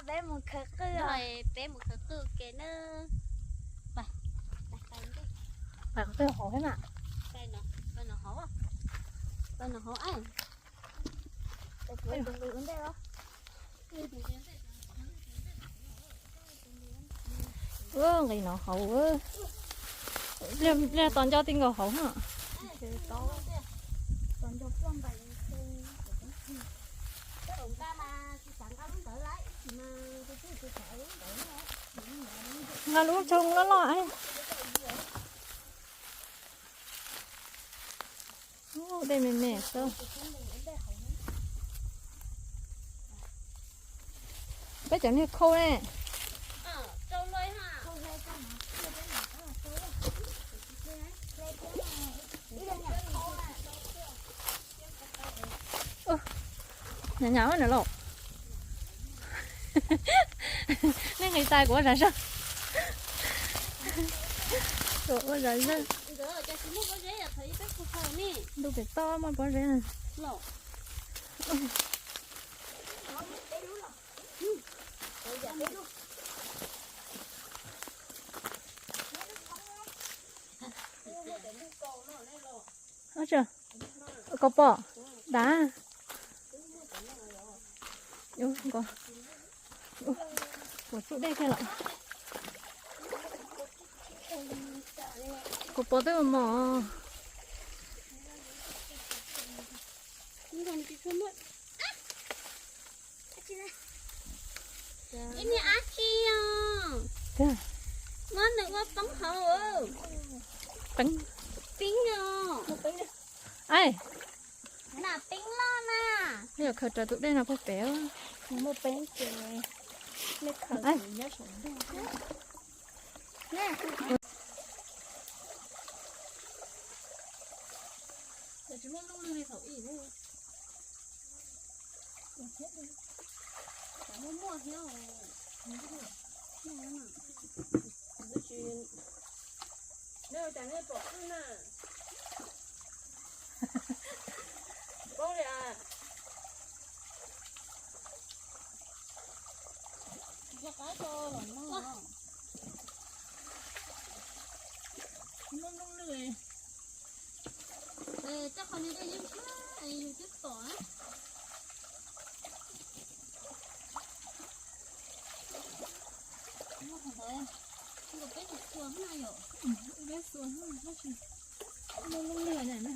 Peb mus khawv qwj, peb mus khawv qwj ke na. Pais, pais qhov twg hauv thiab na? Pais no hauv, pais no hauv. Ua nqis no hauv. Pliag tos nco ti nkaus hauv na. Nqa lub tshooj loj loj. Ub, dej me me xwb. Peb cov niag khau ne. Hnyav hnyav na los. Nej nqis tais kuv ua zam zog. Kuv ua zam zog. Ntuj pem toj muaj pob zeb na. Ua tsaug, koj pom dav. Kuv tsuj dej kiag lawm. Kuv pom twb mos mos. Ib niag dab tsi os? Muab nws ua poob hauv. Peeb. Peeb os. Nam peeb loj na. Yuav khaws raws tus dej no puag pem. Muaj peeb ces nej khaws nyob saum ntug. Tsis muaj lub lwg li thaum ub. Muaj muaj thiab. Neb ua cas nej pom wb na? Paub li as. Noj noj lwj. Coj qhov ni dej yeej siab, yus twb pom na. Muaj qhov ntawd, peb tus xuas na yom. Peb xuas na, tab sis muaj lub lwj na.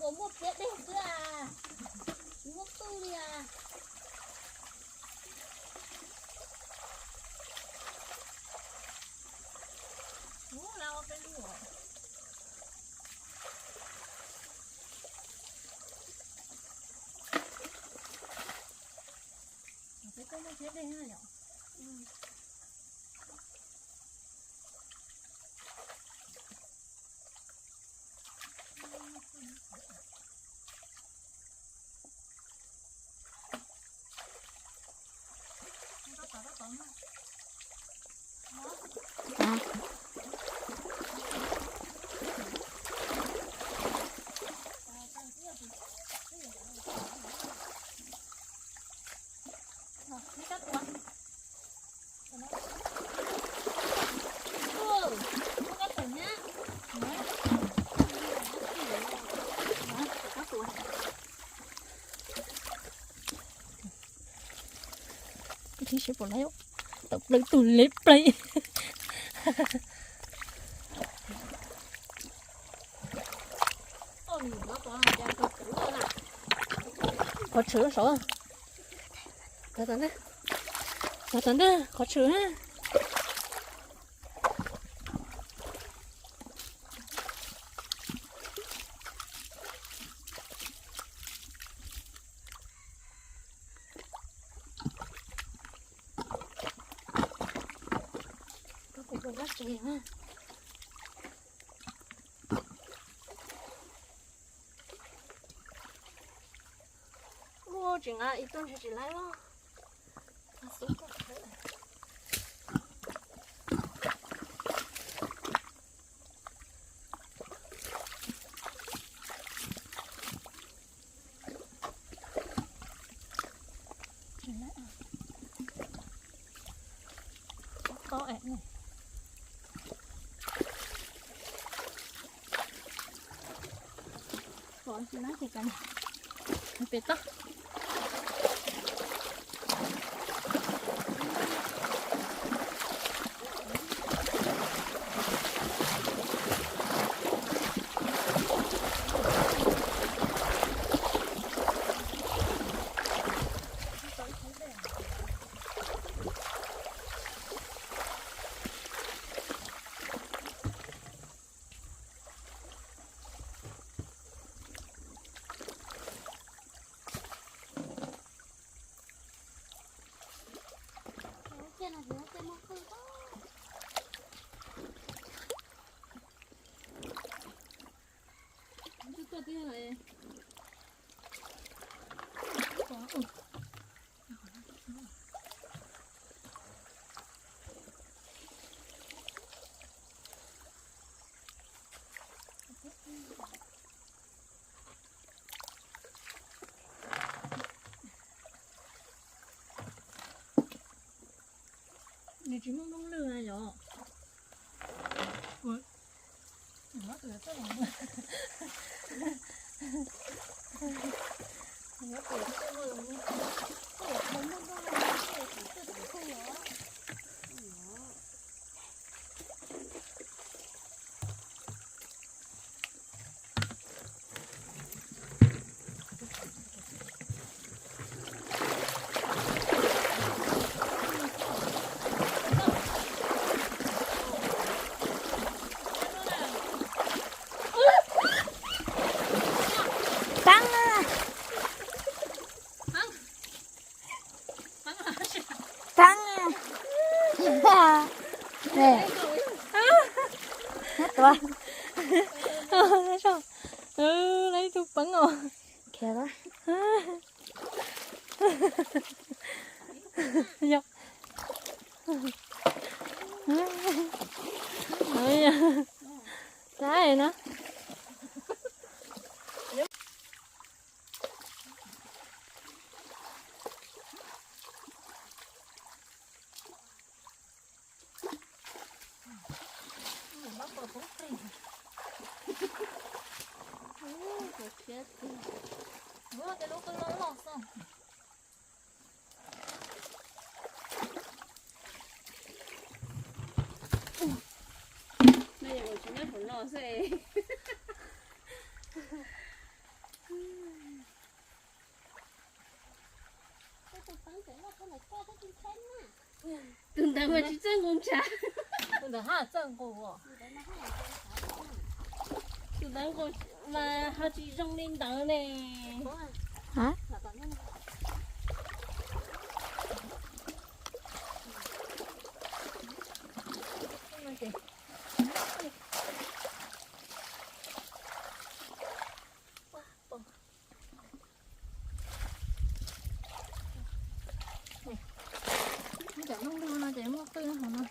Kuv muaj phiab dej xwb as, muab pwj li as. Ub, la ua peb lub os. Peb tuaj muaj phiab dej na yom. Thiab seb puas laib, tawm plaws tus leb plaws. Qhov tshwm saud. Tov tom ntej, tov tom ntej qhov tshwm na. Ua tsis nqa ib tug ntshe tsis laib los. Pom tsis laib ces kav pem toj. Nws tsis muaj nplooj lwg na yom. Pab, pab, tuav, lawv ib tug peeb os. Yog, saib no. Tus ntawd mas tsis txawj nqus ntshav. Tus ntawd txawj nqus. Tus ntawd nqus mas ho tsis zoo li ntawd ne. Cov nplooj lwg no ces muaj qwj hauv no.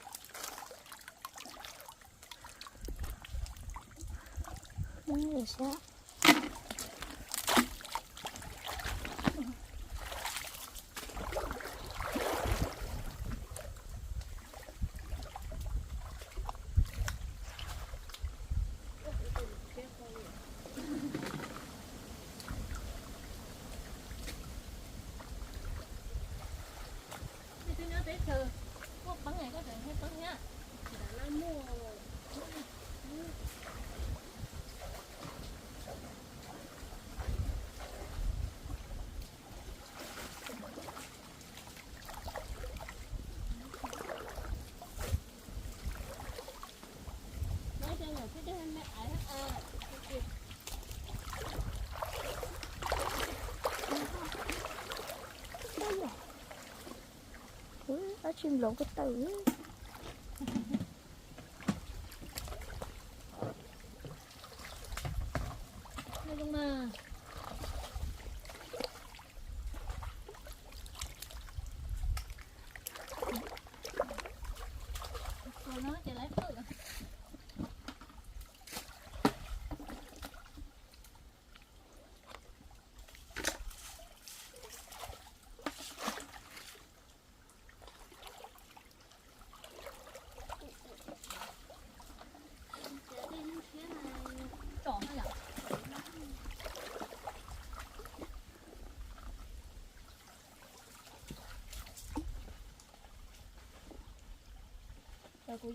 Nyob teb chaws muaj peeb es koj tseem thiaj peeb thiab. Dab tsi nploov ko taw. Muaj pov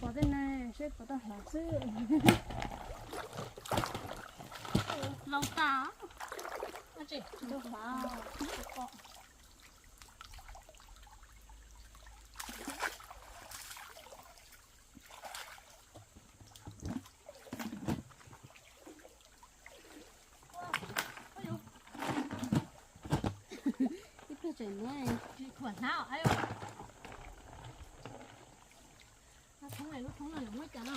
pov tej na, seb puas tau hlav xwb. Laus tas, tsis tau hlav. Ib pliag tseem muab tsis khuam hnab. Lub thoob no yuav muab cas no.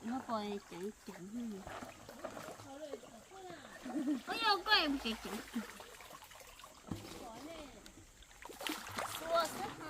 Nyob pom ceev ceev. Ua yog koj ceev ceev. Xua xwb.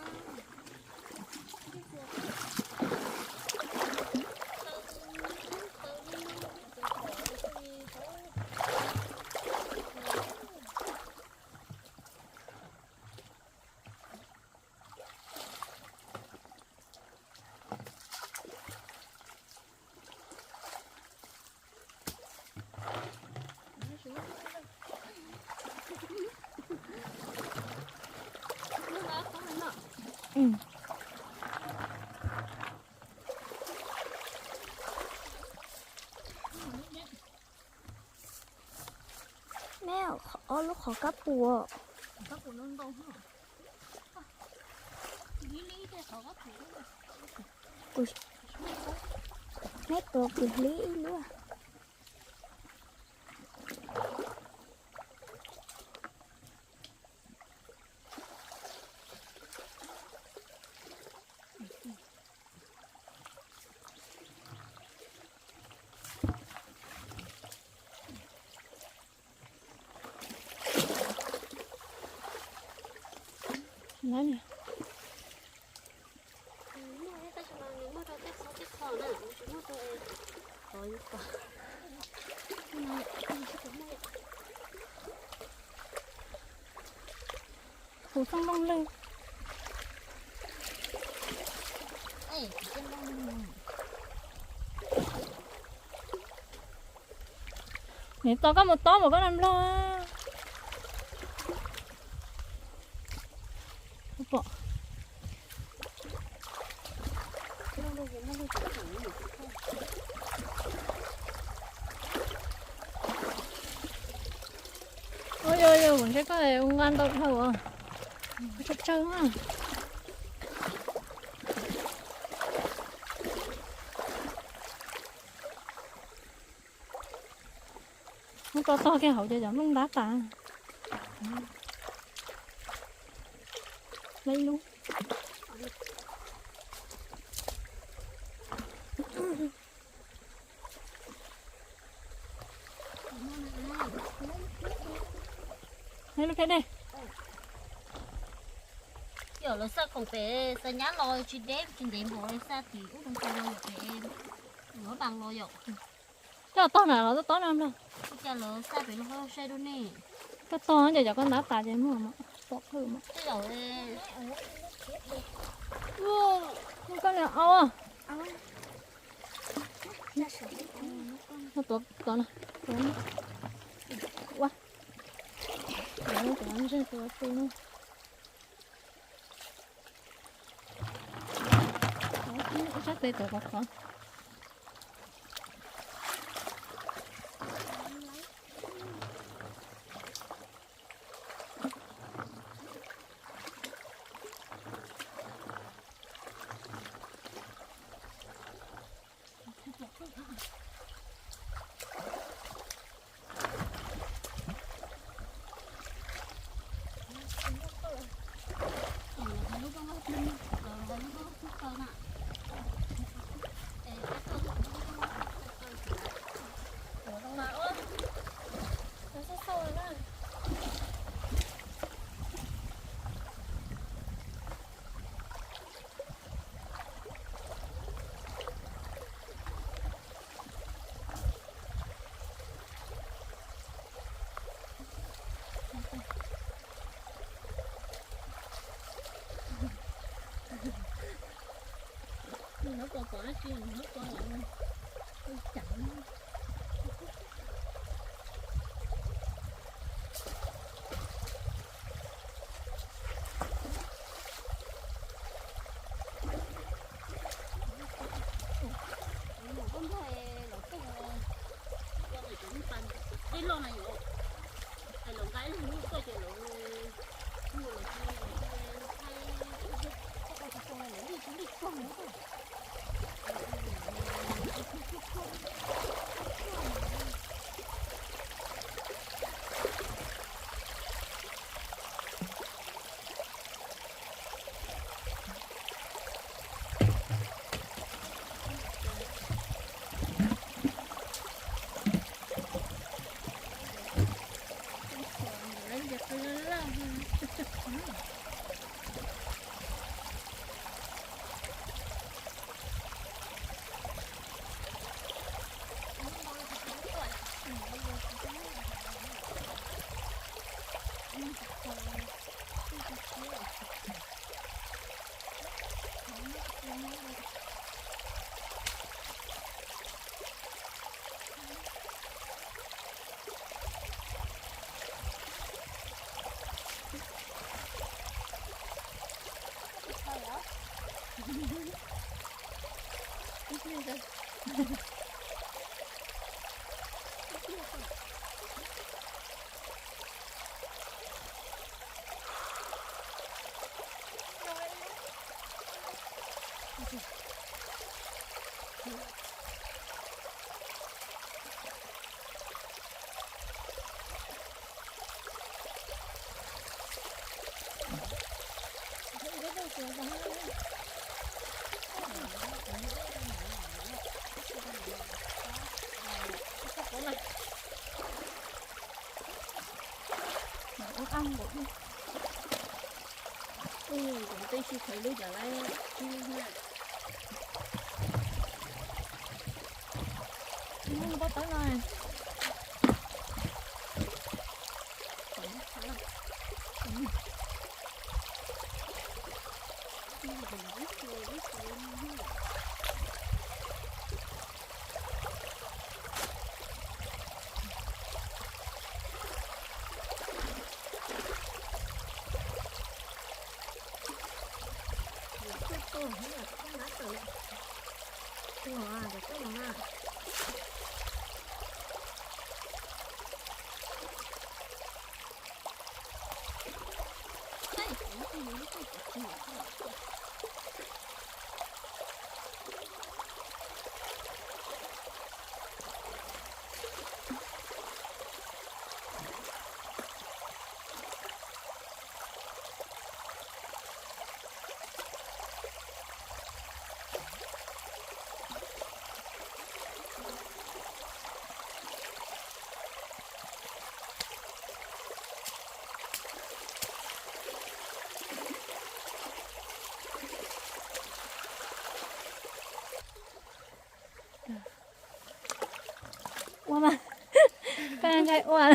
Neb ob lub qhov kab pus. Neb tuav kws hlib ib lub. Kuv xoob nplooj lwj. Nws tos koj mus tob mas koj nag nplog. Pom. Ua yog yog kuv ntshe koj ua nqa ntau dhau, tsawg tsawg na. Muab tso tog kiag hauv ces cov nplooj ntab tas. Lub. Lub phiab dej. Yog lawv xaj khoom pem xa nyab los tsis deb tsis ntev npaum li xaj tim ub rau ntawd los yom, pem yuav npas los yom. Coj tog na los tob na nplog. Ua cas lawv xaj pem los saib dua ne. Coj tog ces cov koj ntab tas ces muag mas pom hwm mas. Koj niam au. Tuav tod na. Ua. Tuav ntseg tuav tu na. Ib sab tes tuav qhov qhov. Ub, tej tsis khaws lub cas lawm. Mus pob tawb no. Ua mas, koj nqaij ua.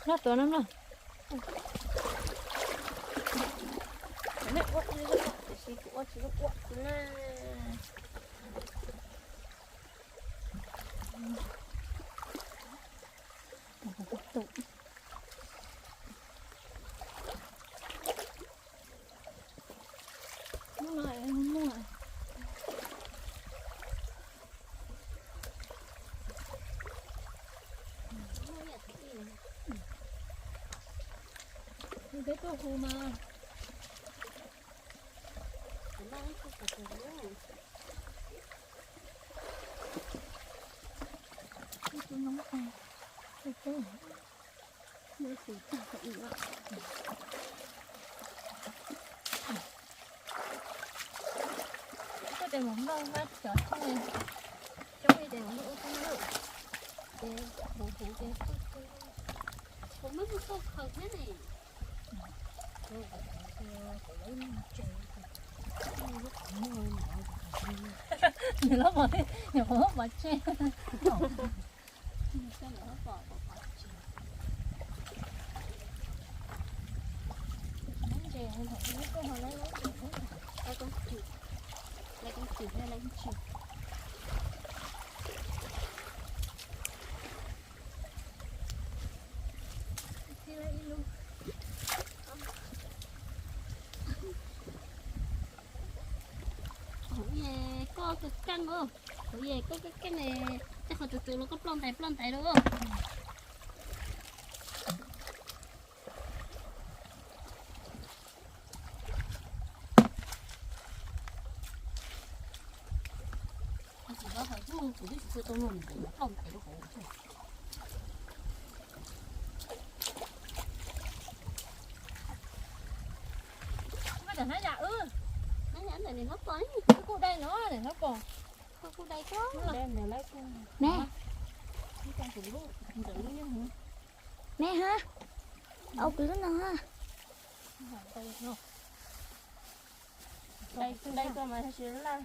Noj tuav no mloog. Peb tuaj hu mas. Koj tes mus npaj vab cov coob li, coob li tes mus npaj ua tib lawm. Ces mus huv ces, ua muab tus tau khaws thiab ne. Nws los mos, nyuam qhuav mos tseg. Ntses, ntses, ntses. Lawv coob tshim, lawv coob tshim. Kuv yog koj keej keej os, kuv yog koj keej keej, tej qhov tsuas tsuas los koj ploj ntais ploj ntais los. Kuv dai no, dai no pom. Kuv dai ko. Me. Me ha. Au kuv lub no ha. Dai ko mas tsis laj.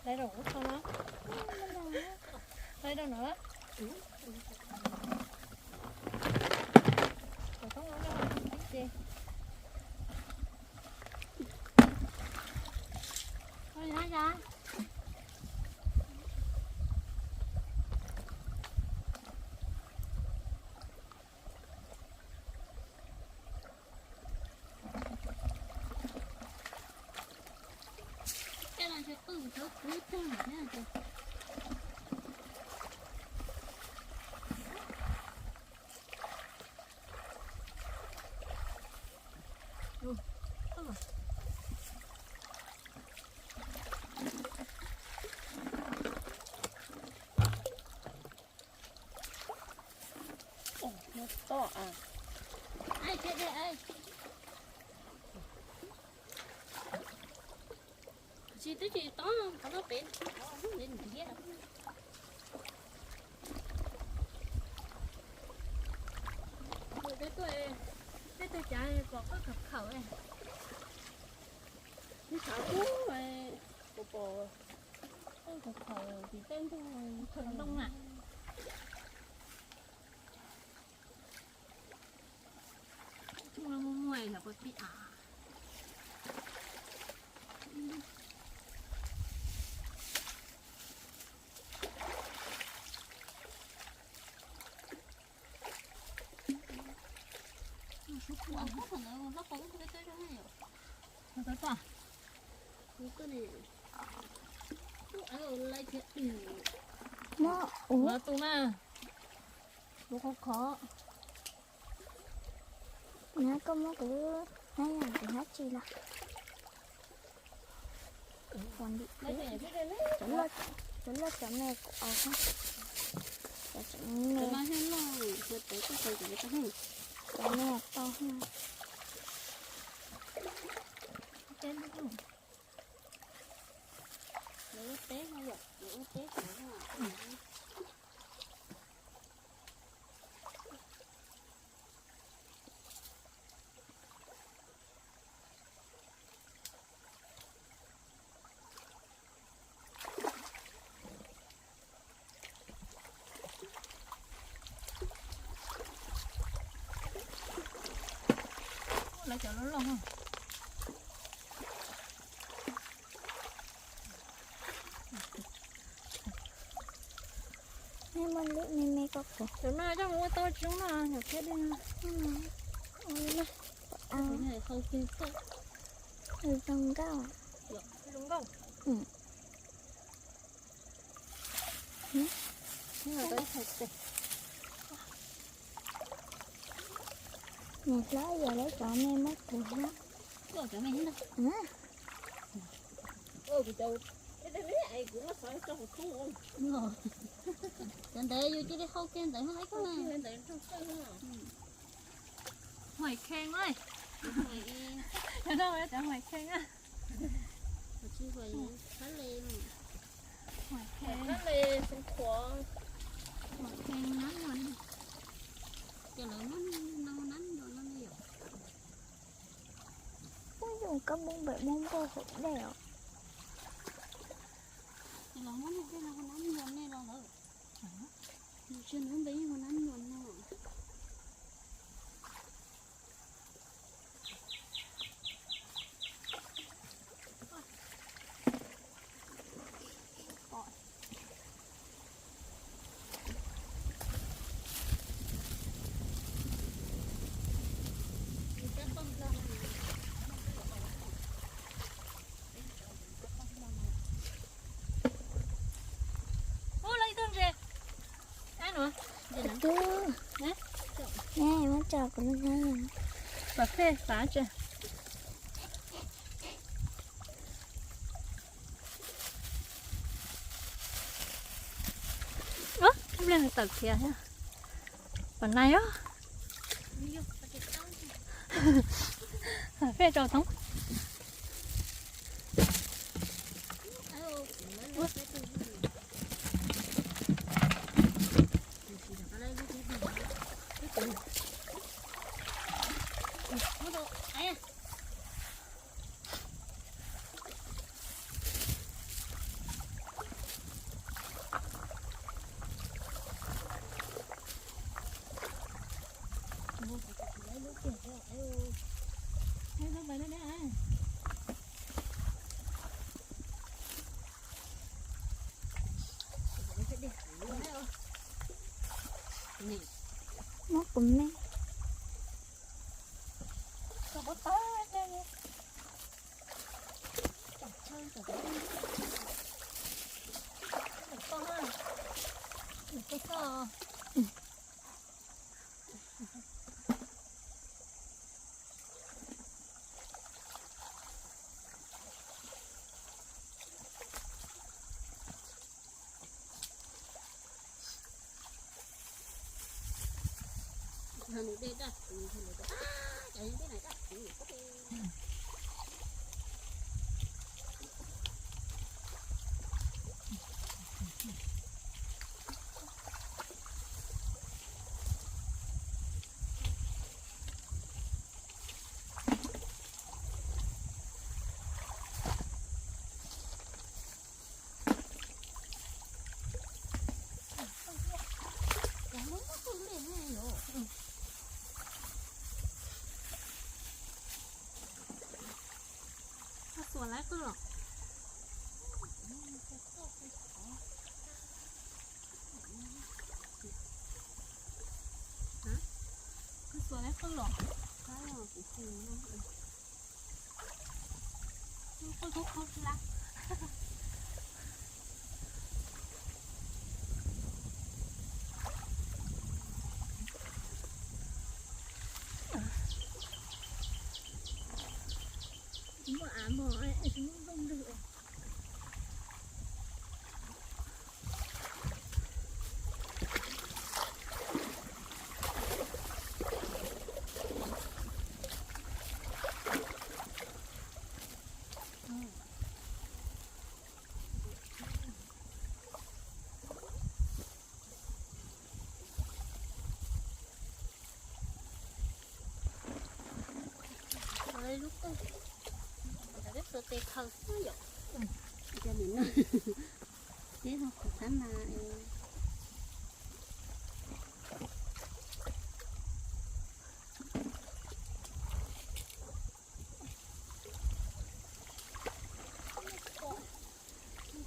Dai rau ub no. Dai rau no. Tsis twb tsis tob qhov no pem, ntiav. Peb tuaj, peb tuaj cav pom qwj khawm khawm. Ib tshav kub, kuv pom qwj khawm khawm tim tej ntug khawm ntoo na. Muaj muaj yog puas pib av. Muab ua tus mas, ua khov khov. Nab koj muab kuv lub hnab yog kuv hnab tsis los. Cov loj cov me kuv au. Cov me tau. Lawv cov loj loj. Nej muaj lwm me me koj kuv. Cov no coj mus ua tau tsis zoo no, nyuam qhuav dej. Ua na. Zoo nkauj. Zoo nkauj. Niam hlob yog lawv cov me muab kuv hlob. Cov ntawd yus cia li hau kiag ntawd hauv ib koj. Hoim khees, cov no cov hoim khees. Hoim khees, hoim khees nab nyuam. Ces lawv muab no nab nyuam no ne yom. Ub, yus kab mob npawm mob npauj hauv dej os. Ces los muab no tej no nab nyuam ne los lawm. Nws tsis nub npe ib hu nab nyuam no. tub. Muab tso kuv lub hnab. Pas fej pas tse. Ub, ib pliag tawm khiav thiab. Pas nais os. Pas fej tso thoob. Muab kuv me. Xuas lawv qwj los. Xuas lawv qwj los. Lub qwj, lub qwj tes khaws xwb yom. Peb ho qhov thab na.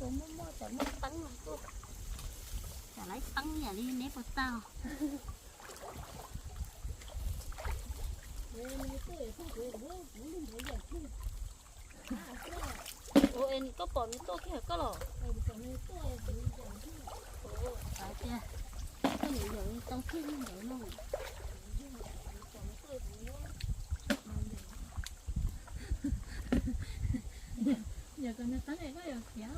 Muaj muaj cov muaj teeb no tuaj. Cov lawv teeb yam li neb puas tau. Ua es koj pom nws tuaj kiag koj los? Tias koj yuav yawm tau kiag li ntawd no. Yog kom nws teeb es koj yuav khiav.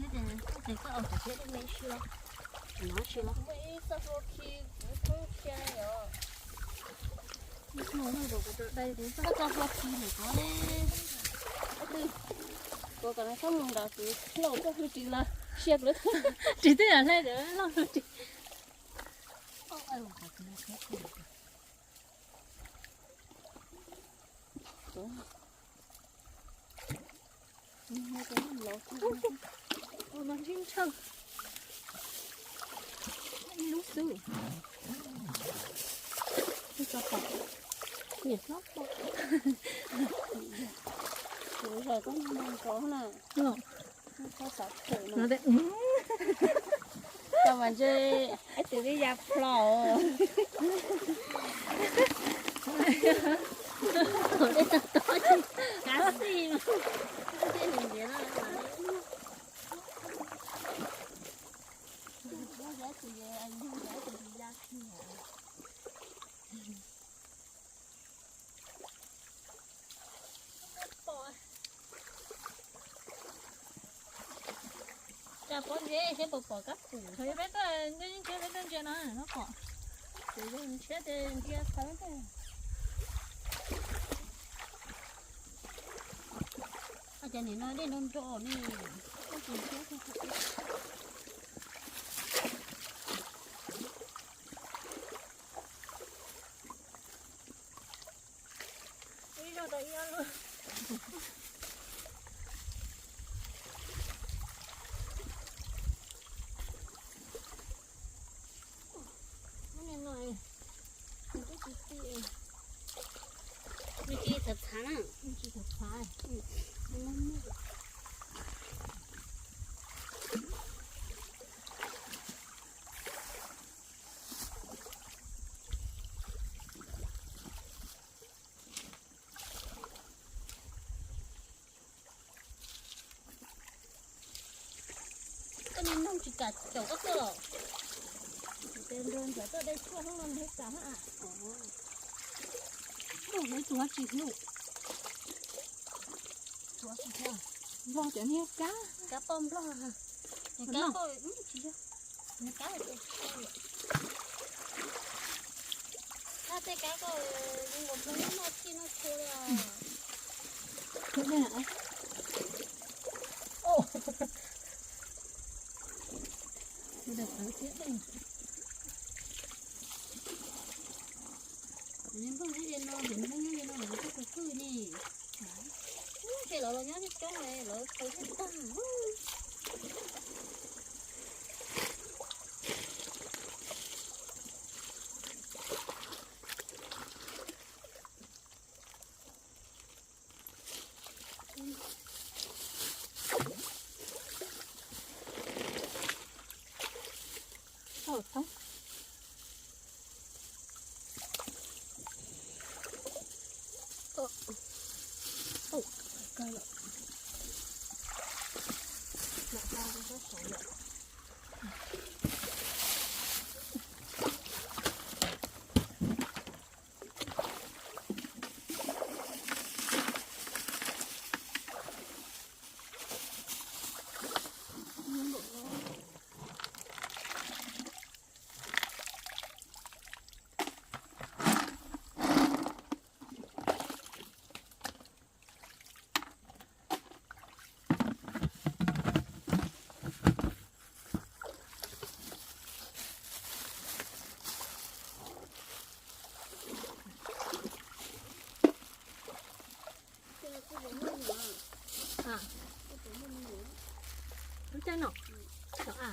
Neb tias koj aus tawm thiab dej me si los, nov si los. Koj tso hlua khi ntawm ko, kuv kom nws txhob mus nrad, kuv lauj koj hlub ris los siab kuv. Ris twb yam hle ntawd lauj hlub ris. Los ntsib ntshaw. Ib lub xwb. Ib tso pom. Niam hlob pom. Kuv zos koj mus nrov na. Koj xav thwm no. Koj mas ntshe ib tug li ya plho. Tom dej tob tob ces kav xij mas. Tej nws ntiav no. Tsa pob zeb seb puas pom kab pum. Peb tuaj, peb tuaj ntsia no no pom. Ces yog ntshiab ces ntsia tau tej. Ua cas nim no dej nrov nrov ne. Ib zaug tau ib ob lub. Lub niag no, nws twb tsis ti, nws tsis txhav txhav na, nws tsis txhav txhav. Koj niag noog tsis kam caum koj tuaj los? Ces nrog nrog tuaj dej tshuaj hnub no nrog kam na. Nplog lawv tsuas tsis hlub. Nplog cov niag kab, kab poj nplog. Kab poj, tsis yog, kab, kab tej kab ko zoo nkaus nplog noj txhij noj txhua li os. Nplooj nyob li no, nplooj nyob li no lawv twb tau kwj ni. Ces lawv los nyob coob coob lawv tau tag. Lub caij no, cov a.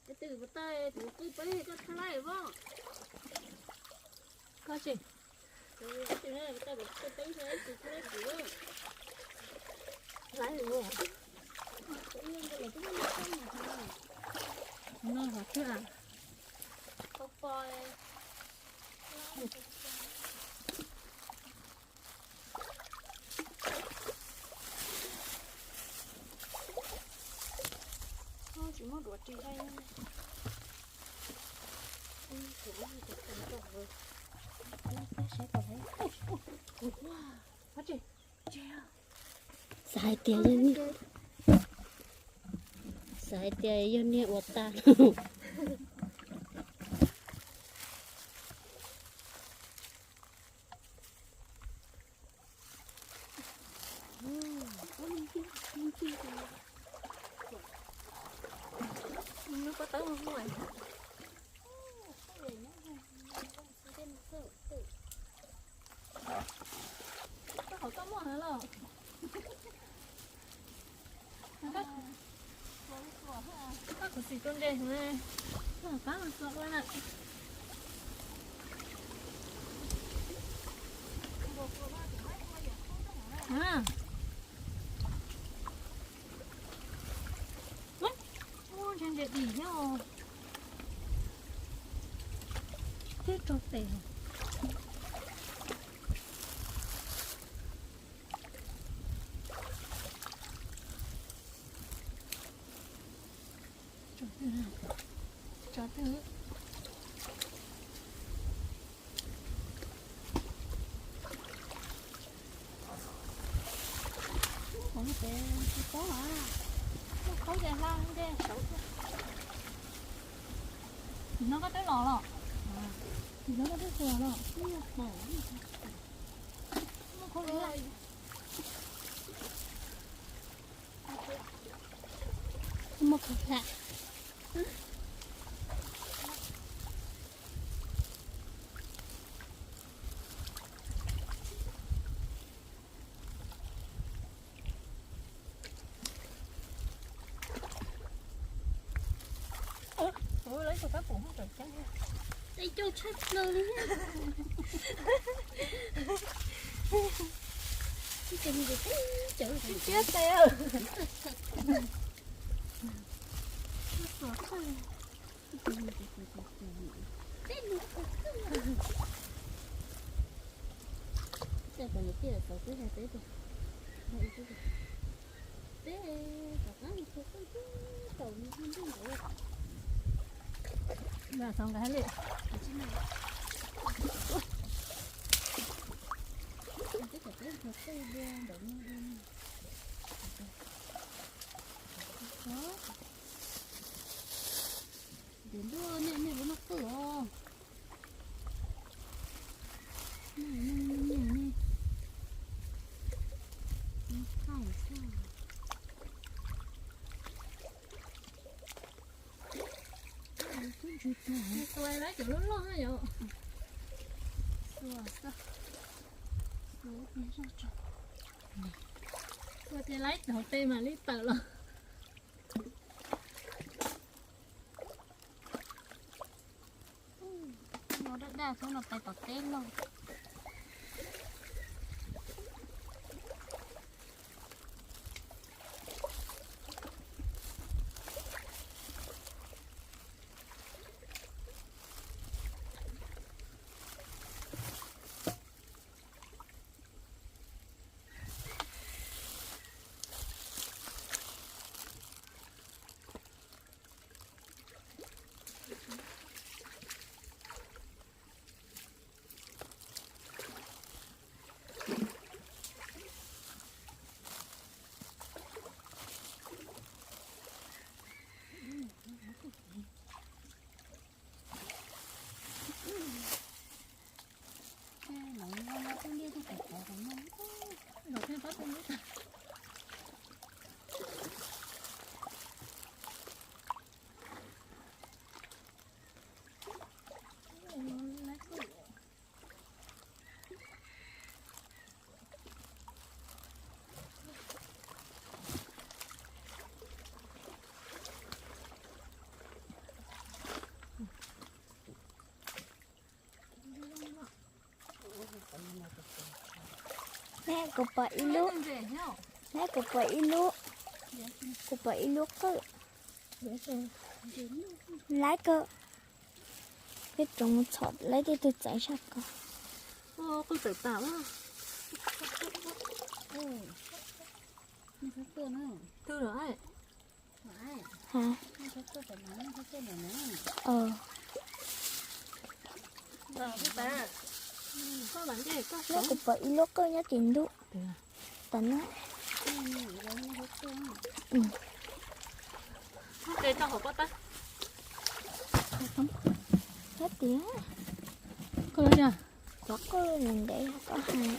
Tus puas tau kuv qw peb koj txhab laij voj? Koj tsis, tus puas tau kuv qw peb txhab laij kuv? Laij voj. No hov twg a? Pos pos. Tsis muaj duav ris li. Xav hais tias yog niag, xav hais tias yog niag ua tag. Lub pob tawb muag muag. Koj qhov koj muaj heev los? Koj khuv xim tua ntses heev, pab txuas ua na. Nim nyob twb rau tes. Tso twg? Tso twg? Muaj qhov tes tsis paub hos. Muaj qhov tes hla tes saud. Nim no koj twb los los? Nim no koj twb los los? Muaj qhov tes hla. Muaj qhov tes hla. Ua lawv cov pab pum hauj tawm ceeb. Tes coj tshaj plaws li. Tes nws teb cawv tiab tes. Tej tom niam tij lawv xauv xwb hais peb tias, peb tom qab mus txhua qwj twb taus nws haj ntuj nkaus. Xauv nkawd hais li. Peb tom peb txhua qwj dua nraum no dua. Tes ntuj, nej nej puas noj qwj os? Nej nej nej nej. Noj qwj xwb. Tus lawv cov loj loj na yom. Xuas xwb. Xuas ib pliag zog tso. Xuas ces laib hauv pes mam li tawm los. No daj daj xwb no pais tom teb loj. Neb kuv pom ib lub, neb kuv pom ib lub, kuv pom ib lub qwj. Laib kawg. Peb rov mus txhom laib tej tug txaiv sab ko. Qwj tawm tas. Twg los? Ha. Neb kuv pom ib lub qwj nyob tim ntug. Tam no. Nyob tim. Cov qwj ntev ntev koj hais.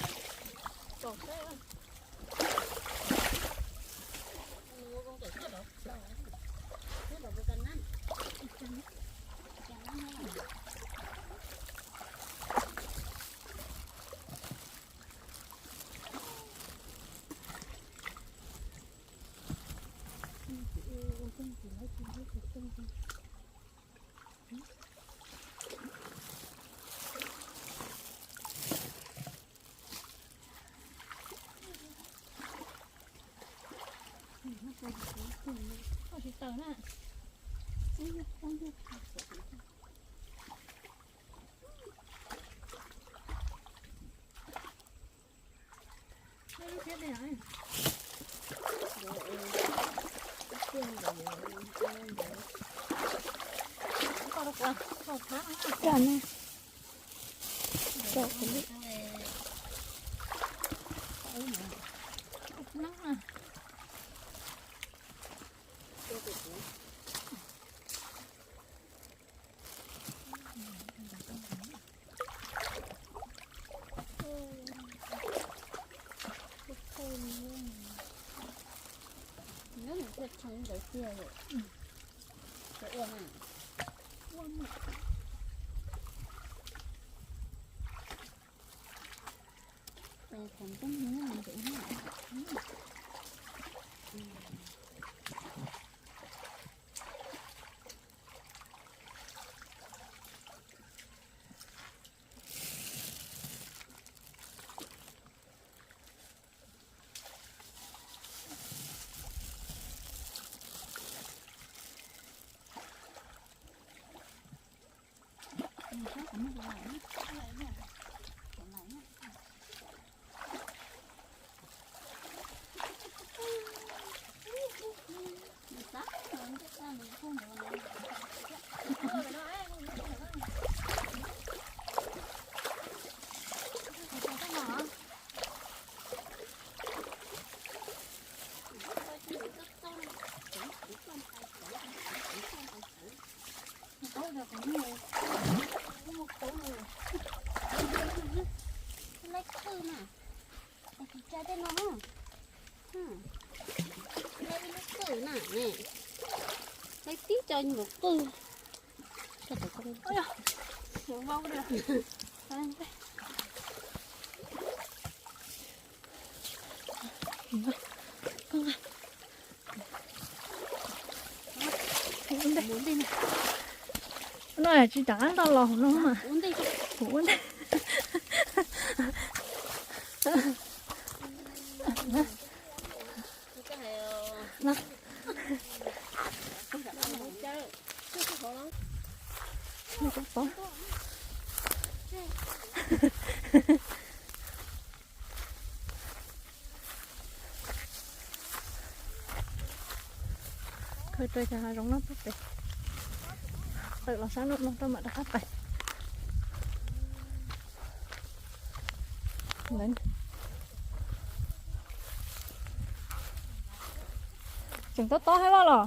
Tsis tawm na. Cov ne, cov kuv li. Lub qwj na, tsis tsa tej no na. Lub qwj na, lub tib co nyuam qwj. No tsis rov qab ntau los hauv no mas. Kuv ua ntej. Khaws raws cov hav zoov no tuaj pem. Tawm los sab nraum no rau mam rov qab pais. Tseem tob tob thiab loj los.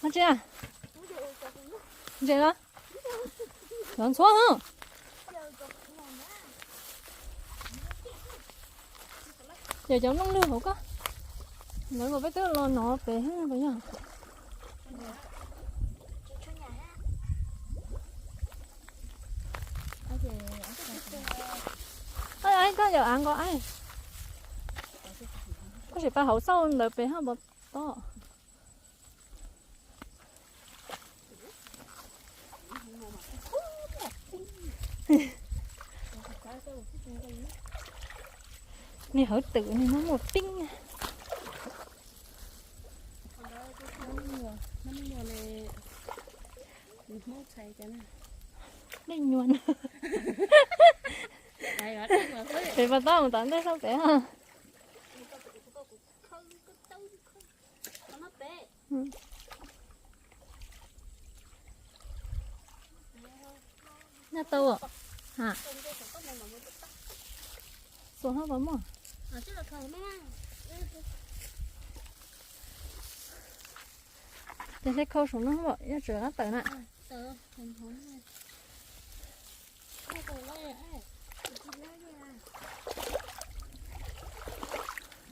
Ntses los? Los ntxhuav hos. Yog cov nplooj lwg hauv ko. Lawv kom peb twb los nov pem puas yog? Koj yog av nqos ab. Koj sim pais hauv xauj ntawd pem hab puas tob. Niag hawv twm niag no muaj pib. Dej nyuag. Pem pas tab mus tom ntej sab pem. Noj tau. Xuas hab puas muaj? Ces hle khau saum no, yog tseem qab tawm na.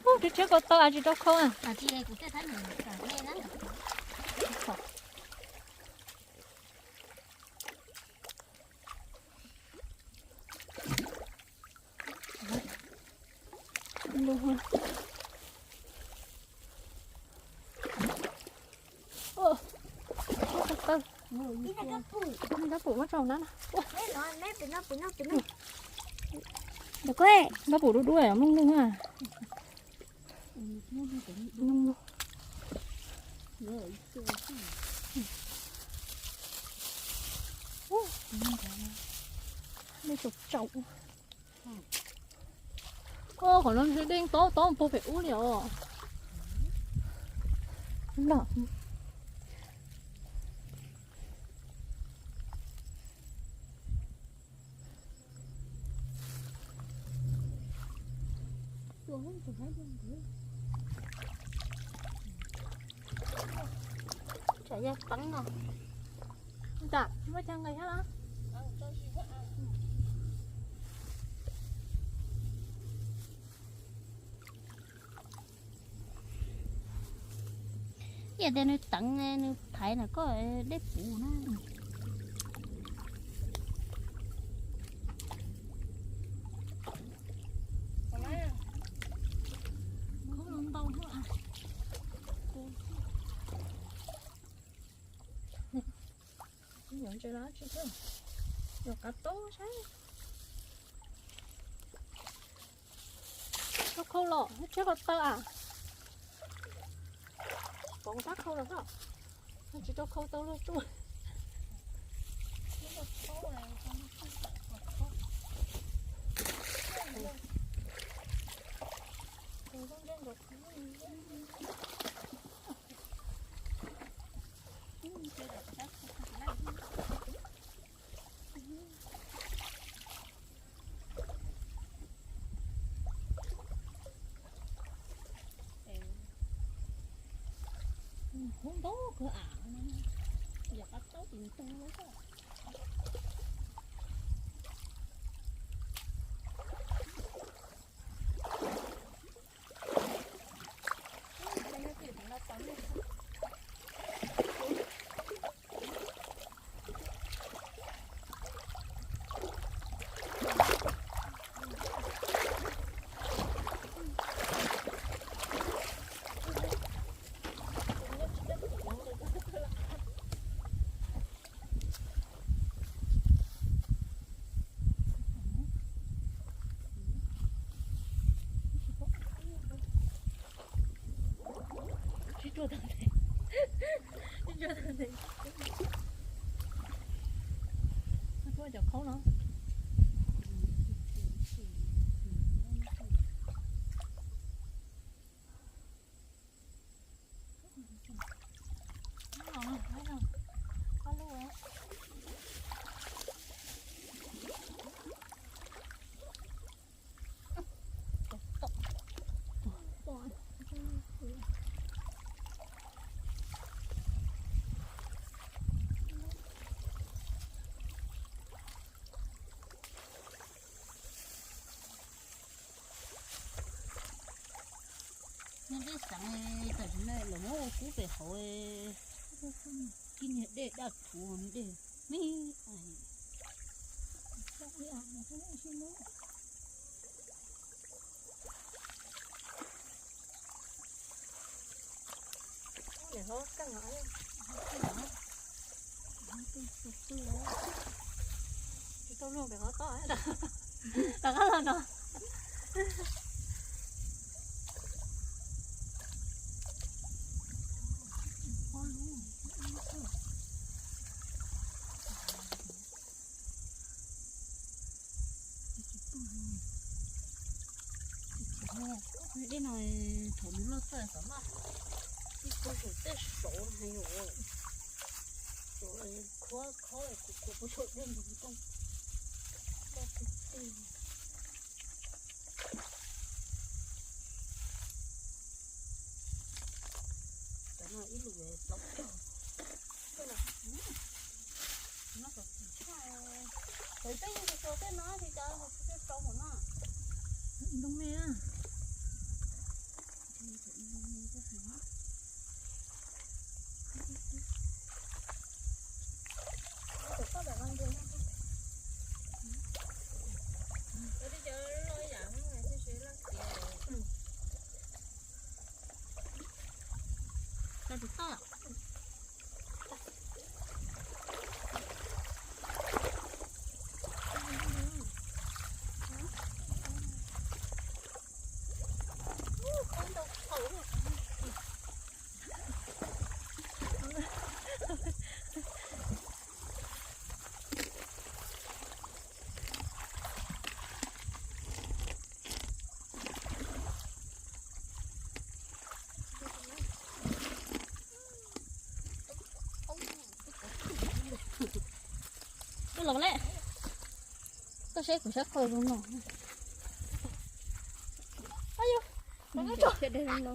Ub, tshiab tshiab ko tau, tsis rau khau. Kab pum dub dub mloog lwj na. Ub, nej tsaus tsaus. Ub, qhov no ntshe dej tob tob puag pem ub li os. No. Tsam yog teeb no. Tam muaj cag nqis thiab los? Yam tias nws teev nws thaiv no koj dej puv na. Nyuam ntses los tsis tau, nyuam qab tub saib. Rau khau los tshiab ko taw a. Pov sab khau los xwb, tsis rau khau tau luag tsuj. Hub ntau kawg am, yog qab tsaub tsis ntug lawm. Tsis tsuag tau ntes, tsis tsuag tau ntes. Tsuag cov khaub no. Nyob deb xeev tam sim no lawv muab ua kub pem hauv, kib niag dej daj thuv dej me. Tsis tau luag pem qhov tob, rov qab los no. Dej no thaum nws loj txawj xav maj, ib puag saum tej saud no yom, khuab khob kuv kuv puag saum dej nroo tooj. Cov no ib lus plaub caug. Tej no, no kom txim tshaj. Lawv twb yeej tsis tsuas tej no ces cov no tsis tshua rau hauv no. Ntoo me. Los lawm. Koj saib kuv sab qau zoo no. Ayu, no no.